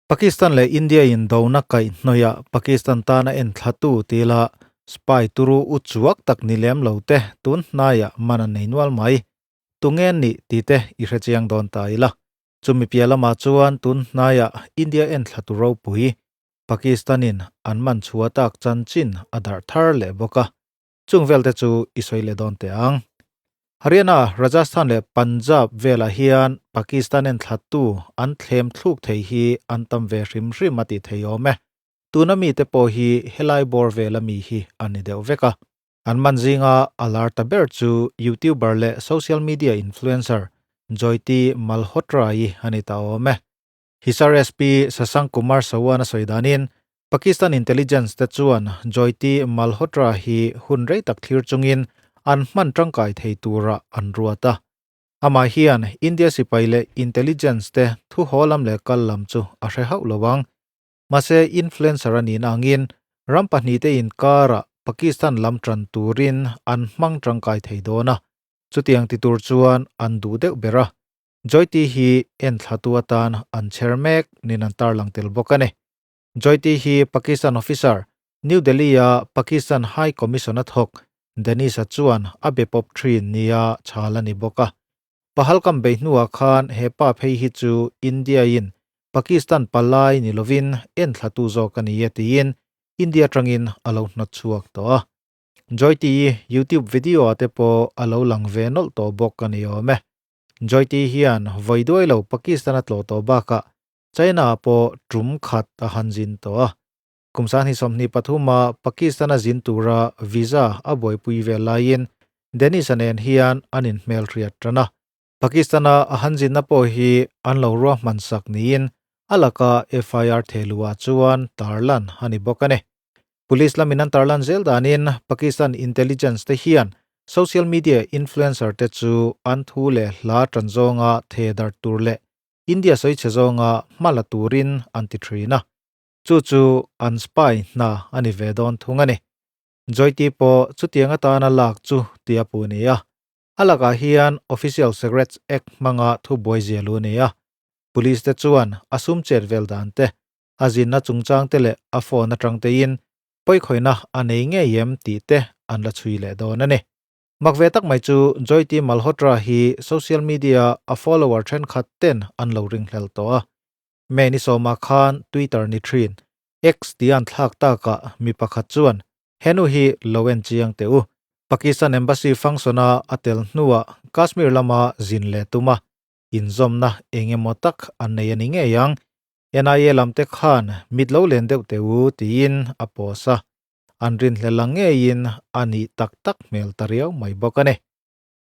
Pakistan leh India in dona kaih hnawihah Pakistan tana en thlatu ti ila spy turu u chuak tak ni lem lo te tun hnaiah man an nei nual mai. Tunge nih tih te i hre chiang dawn ta ila. Chumi piah lamah chuan tun hnaiah India en thlatu ropui Pakistan-in an man chhuah tak chanchin a darh thar leh bawk a. Chung vel te chu i sawi leh dawn teh ang. Haryana, Rajasthan leh Punjab velah hian Pakistan en thlattu an thlem thluk thei hi an tam ve hrim hrim a tih thei awm e. Tuna mite pawh hi helai bawr vela mi hi an ni deuh vek a. An man zinga a lar ta ber chu YouTuber leh social media influencer Joyti Malhotra-i a ni ta awm e. Hisar SP Shashank Kumar Sawan a sawi danin, Pakistan intelligence te chuan Joyti Malhotra hi hun rei tak thlir chungin an hman tangkai thei tura an ruat a. Amah hian India sipai leh intelligence te thu haw lam leh kal lam chu a hre hauh lo ang. Mahse influencer a nihna angin ram pahnihte inkarah Pakistan lam tan turin an hmang tangkai thei dawn a. Chutiang ti tur chuan an duh deuh ber a. Joyti hi enthlatu atan an chher mek nin an tarlang tel bawk a ni. Joyti hi Pakistan officer, New Delhi-a Pakistan High Commission a thawk, Dennis-a chuan a be pawp thin nia chhal a ni bawk a. Pahalgam bei hnuah khan he pa phei hi chu India-in Pakistan palai ni lovin enthlatu zawk a ni e tiin India atangin a lo hnawt chhuak tawh a. Joyti YouTube video-ah te pawh a lo lang ve nawlh tawh bawk a ni awm e. Joyti hian vawi duai lo Pakistan a tlawh tawh bakah China-ah pawh tum khat a han zin tawh a. Kum 2023-a Pakistan-a zin tura visa a buaipui vel laiin Dennis-a nen hian an inhmelhriat tan a. Pakistan-a a han zinna pawh hi an lo ruahman sak niin a laka FIR thehluah chuan tarlan a ni bawk a ni. Police lamin an tarlan zel danin Pakistan intelligence te hian social media influencer te chu an thu leh hla tan zawnga the darh tur leh India sawi chhe zawnga hma la turin an ti thin a. Chu chu an spy hna a ni ve dawn thung a ni. Joyti pawh chutiang atana lak chu tia pu ni a. A lakah hian Official Secrets Act hmanga thubuai zia lu ni a. Police te chuan a sum chet vel dan te a zinna chungchang te leh a phone atang tein pawikhawihna a nei ngei em tih te an la chhui leh dawn a ni. Mak ve tak mai chu Joyti Malhotra hi social media a follower thenkhat ten an lo ringhlel tawh a. May ni sawmah khan Twitter ni thin X tih an thlak takah mi pakhat chuan henu hi lo en chiang teh u. Pakistan Embassy function a a tel hnuah Kashmir lama zin leh tum a, inzawmna eng emaw tak an nei a ni ngei ang. NIA lam te khan mit lo len deuh teh u tiin a post a, an rinhlel ang ngeiin a nih tak tak hmel ta riau mai bawk a ni.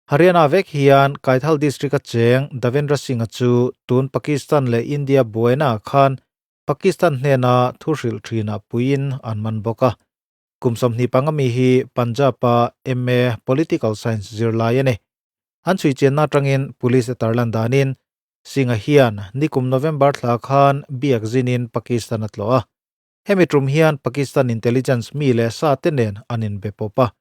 Haryana vek hian Kaithal district a cheng Davendra Singh-a chu tun Pakistan leh India buaina ah khan Pakistan hnena thu hrilh thinah puiin an man bawk a. Kum 25 mi hi Punjab-a MA Political Science zirlai a ni. An chhui chianna atangin police te tarlan danin Singh-a hian nikum November thla khan biak zinin Pakistan a tlawh a. Hemi tum hian Pakistan intelligence mi leh sa te nen an inbe pawp a.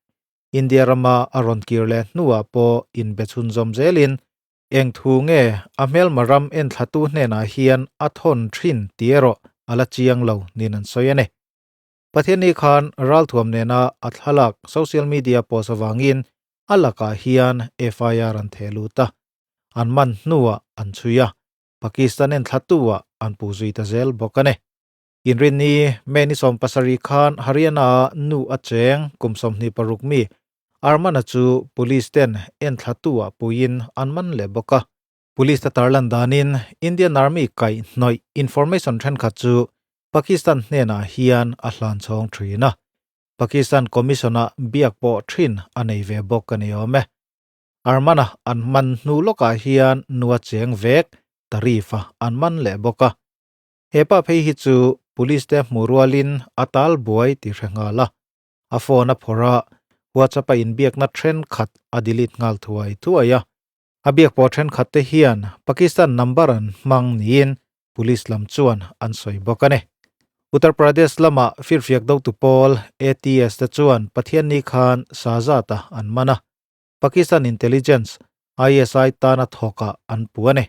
India rama a rawn kir leh hnuah pawh inbe chhunzawm zelin eng thu nge a hmelma ram enthlatu hnenah hian a thawn thin tih erawh a la chiang lo niin an sawi a ni. Pathianni khan ralthuam nena a thlalak social media post avangin a lakah hian FIR an theh lut a. An man hnuah an chhui a, Pakistan enthlatuah an puh zui ta zel bawk a ni. Inrinni, May ni 17 khan Haryana-a nu a cheng kum 26 mi Arman-a chu police ten enthlatuah puiin an man leh bawk a. Police te tarlan danin Indian Army kaihhnawih information thenkhat chu Pakistan hnenah hian a hlan chhawng thin a, Pakistan Commission-ah biak pawh thin a nei ve bawk a ni awm e. Armana an man hnu lawkah hian nua cheng vek Tarif-a an man leh bawk a. He pa phei hi chu police te hmu rualin a tal buai tih hre nghal a. A phone a phawrh a, WhatsApp a inbiakna thenkhat a delete nghal thuai thuai a. A biak pawh thenkhat te hian Pakistan number an hmang niin police lam chuan an sawi bawk a ni. Uttar Pradesh lama firfiak dotu pawl ATS te chuan Pathianni khan Shahzad-a an man a. Pakistan Intelligence, ISI, tana thawkah an pu a ni.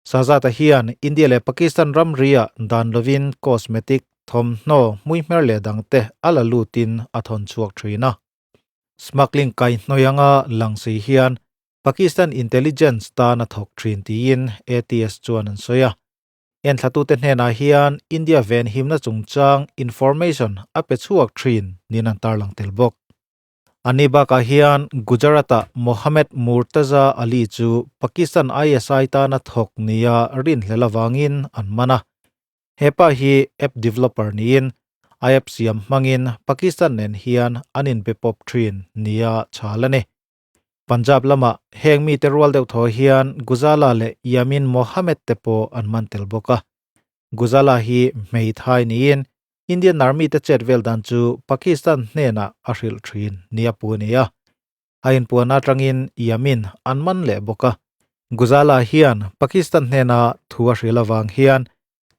Shahzad-a hian India leh Pakistan ramri-ah dan lovin cosmetic, thawmhnaw, hmuihmer leh dangte a la lutin a thawn chhuak thin a. Smuggling kaihhnawih anga lang si hian Pakistan intelligence tan a thawk thin tiin ATS chuan an sawi a. Enthlatute hnenah hian India venhimna chungchang information a pe chhuak thin niin an tarlang tel bawk. Ani bakah hian Gujarat-ah Mohammed Murtaza Ali chu Pakistan ISI tana thawk nia rinhlel avangin an man a. He pa hi app developer niin a app siam hmangin Pakistan nen hian an inbe pawp thin nia chhal a ni. Punjab lamah heng mite rual deuh thaw hian Guzala leh Yamin Mohammed te pawh an man tel bawk a. Guzala hi hmeithai niin Indian Army te chet vel dan chu Pakistan hnenah a hrilh thin nia pu a ni a. A inpuan atangin Yamin an man leh bawk a. Guzala hian Pakistan hnena thu a hrilh avang hian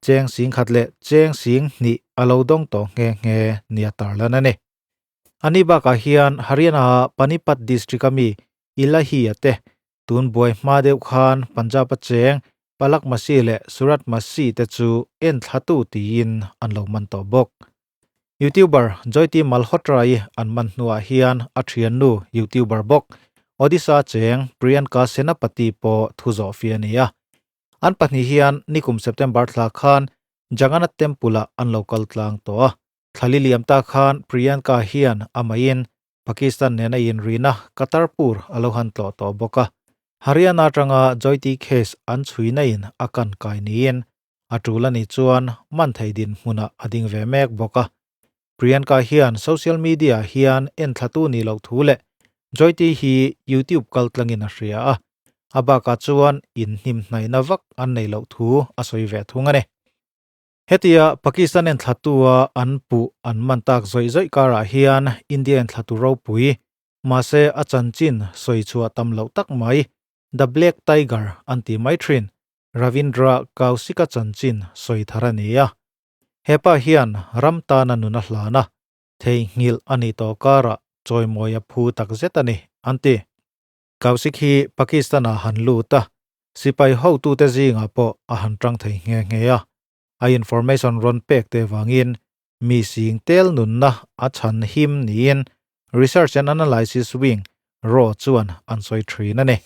cheng sing khat leh cheng sing hnih a lo dawng tawh nghe nghe nia tarlan a ni. Ani bakah hian Haryana-a Panipat district-a mi Ilahi-a te Tun buai hma deuh khan Punjab a cheng Palak Masih leh Surat Masih te chu en thlatu tiin an lo man tawh bawk. YouTuber Joyti Malhotra-i an man hnuah hian a thiannu YouTuber bawk Odisha cheng Priyanka Senapati pawh thu zawh fi a ni a. An pahnih hian nikum September thla khan Jagannath Temple-ah an lo kal tlang tawh a. Thlali liam ta khan Priyanka hian amahin Pakistan nena inrina Katarpur a lo han tlawh tawh bawk a. Haryana atanga Joyti case an chhuina in a kan kai niin a tul a nih chuan man thei dinhmunah a ding ve mek bawk a. Priyanka hian social media hian enthlatu nih loh thu leh Joyti hi YouTube kaltlangin a hria a, a bakah chuan inhnimhnaihna vak an neih loh thu a sawi ve thung a ni. Hetia Pakistan enthlatua an puh an man tak zawih zawih karah hian India enthlatu ropui, mahse a chanchin sawi chhuah tam loh tak mai, The Black Tiger an ti mai thin, Ravindra Kaushik-a chanchin sawi thar a ni a. Hepa hian ram tana nun a hlan a, theihnghilh a nih tawh karah chawimawi a phu tak zet a ni, an ti. Kaushik hi Pakistan-ah han lut a, sipai hotute zingah pawh a han tang thei nghe nghe a. A information rawn pek te vangin mi sing tel nunna a chhan him niin Research and Analysis Wing, raw, chuan an sawi thin a ni.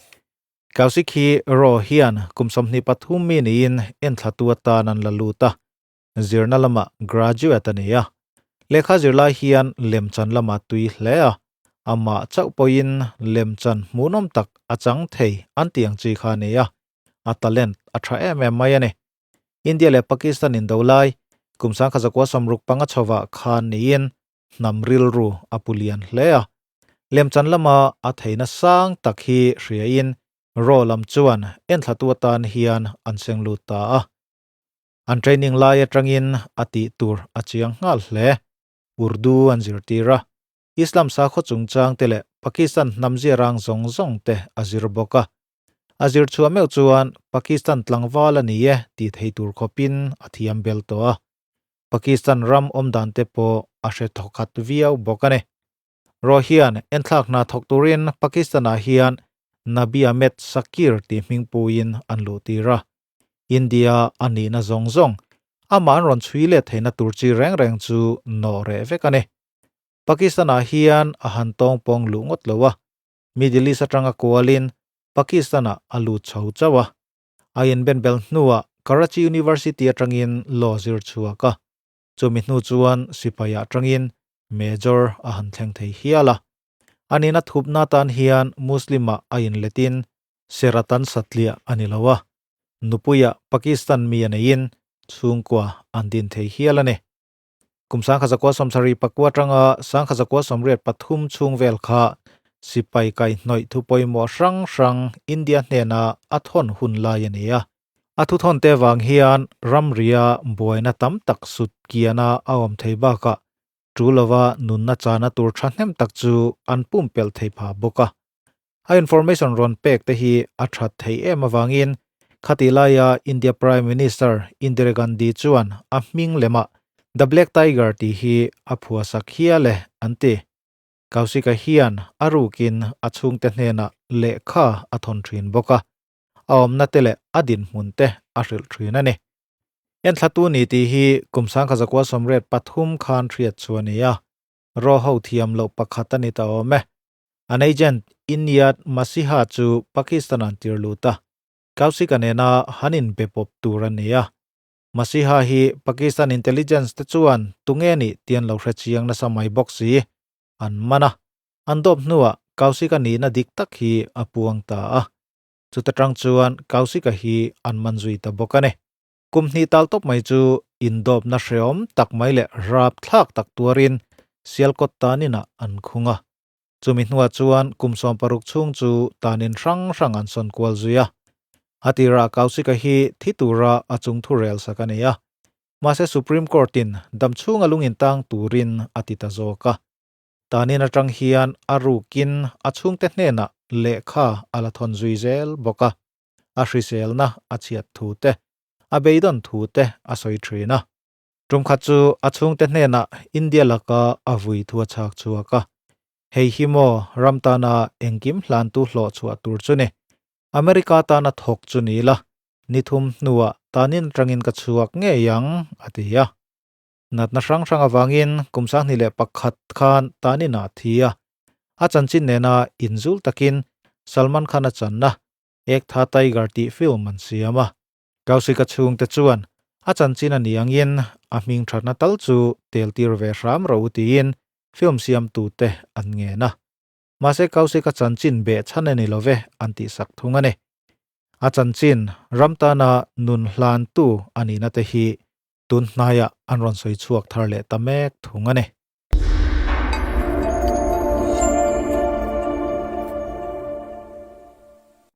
Kaushik hi raw hian kum 23 mi niin enthlatu atan an la lut a, zirna lamah graduate a ni a. Lehkha zirlai hian lemchan lamah tui hle a, amah chauh pawhin lemchan hmuhnawm tak a chang thei an tih ang chi kha a ni a, a talent a tha em em mai a ni. India leh Pakistan indo lai kum 1965 chhovah khan niin hnam rilru a pu lian hle a. Lemchan lama a theihna sang tak hi hriain raw lam chuan enthlatu atan hian an seng lut ta a. An training lai atangin a tih tur a chiang nghal hle. Urdu an zirtir a, Islam sakhaw chungchang te leh Pakistan hnam ziarang zawng zawng te a zir bawk a. A zir chhuah meuh chuan Pakistan tlangval a ni e tih thei tur khawpin a thiam bel tawh a. Pakistan ram awmdan te pawh a hre thawkhat viau bawk a ni. Raw hian enthlak hna thawk turin Pakistan-ah hian Nabi Ahmed Shakir tih hmingpuiin an luhtir a. India a nihna zawng zawng, amah an rawn chhui let theihna tur chi reng reng chu nawh reh vek a ni. Pakistan-ah hian a han tawng pawng luh ngawt lo a, Middle East atanga kualin Pakistan-ah a lut chho chauh a. A inbenbel hnuah Karachi University atangin law zir chhuak a, chumi hnu chuan sipai-ah atangin Major a han thleng thei hial a. A nihna thupna atan hian Muslim-ah a inletin Seratan satliah a ni lo a, nupuiah Pakistan mi a neiin chhungkua an din thei hial a ni. Kum 1974 atanga 1983 chhung vel kha sipai kaihhnawih thu pawimawh hrang hrang India hnena a thawn hun lai a ni a. A thuthawn te vang hian ramria buaina tam tak sut kiana a awm thei bakah tu lova nunna chana tur thahnem tak chu an pumpelh thei pha bawk a. A information rawn pek te hi a that thei em avangin khati laia India Prime Minister Indira Gandhi chuan a hming lemah The Black Tiger tih hi a phuasak hial e an ti. Kaushika hian a rukin a chhungte hnenah lehkha a thawn thin bawk a. a awmna te leh a dinhmun te a hrilh thin a ni. Enthlatu ni tih hi kum 1983 khan hriat chu a ni a, raw ho thiam loh pakhat a ni ta awm e. An agent Inyat Masiha chu Pakistan an tir lut a, Kausika nena han inbe pawp tur a ni a. Masiha hi Pakistan intelligence te chuan tunge nih tih an lo hre chiang nasa mai bawk si. An man a, an dawp hnuah Kausika nihna dik tak hi a puang ta a. Chuta tang chuan Kausika hi an man zui ta bawk a ni. Kum hnih tal tawp mai chu indawpna hreawm tak mai leh rapthlak tak tuarin Sialkawt taninah an khung a. Chumi hnuah chuan kum 16 chhung chu tanin hrang hrang an sawn kual zui a. A tirah Kausika hi thi tura a chung thu rel sak a ni a. Mahse Supreme Court-in dam chhunga lungin tang turin a ti ta zawk a. Tanin atang hian a rukin a chhungte hnenah lehkha a la thawn zui zel bawk a. A hriselna a chhiat thu te, a beidawn thu te a sawi thin a. Tum khat chu a chhungte hnenah India laka a vui thu a chhak chhuak a. Hei hi maw ram tana engkim hlantu hlawh chhuah tur chu ni. America tana thawk chu ni la, ni thum hnuah tanin atangin ka chhuak ngei ang, a ti a. Natna hrang hrang avangin kum 2001 khan tanin a thi a. A chanchin nena inzul takin Salman Khan a channa Ek Tha Tiger tih film an siam a. Kausika chhungte chuan a chanchin a ni angin a hming thatna tal chu tel tir ve hram ro tiin film siamtute an ngen a. Mahse Kausika chanchin beh chhan a ni lo ve an tihsak thung a ni. A chanchin ram tana nun hlantu a nihna te hi tun hnaiah an rawn sawi chhuak thar leh ta mek thung a ni.